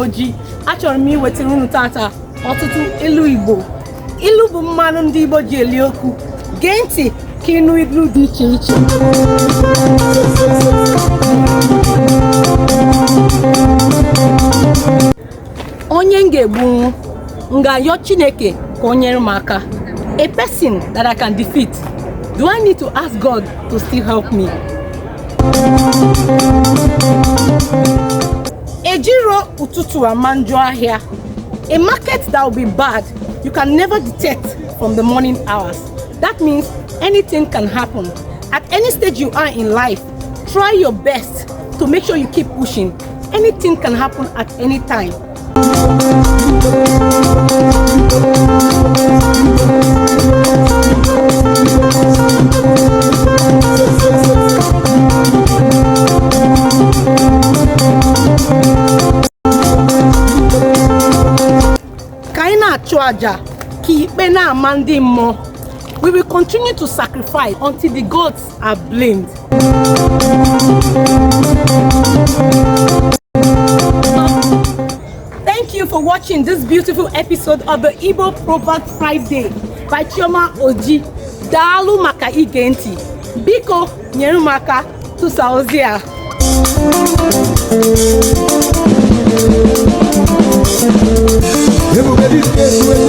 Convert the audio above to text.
Oji. Achọrọ m iwetara unu tata ọtụtụ ilu Igbo. Ilu bụ mmanụ ndị Igbo ji eli okwu. Gee ntị ka ị nụ ilu dị iche iche. Onye m ga-egbunwu, m ga-ayọ Chineke ka o nyere m aka. A person that I can defeat, do I need to ask God to still help me? Ejiro ụtụtụ ama njọ ahịa. A market that will be bad, you can never detect from the morning hours. That means anything can happen. At any stage you are in life, try your best to make sure you keep pushing. Anything can happen at any time. Ka anyị na-achụ aja ka ikpe na-ama ndị mmụọ. We will continue to sacrifice until the gods are blamed. Thank you for watching this beautiful episode of the Igbo Proverb Friday by Chioma Oji. Daalụ maka ige ntị. Biko nyere m aka tụsa ozi a. Ebube dike.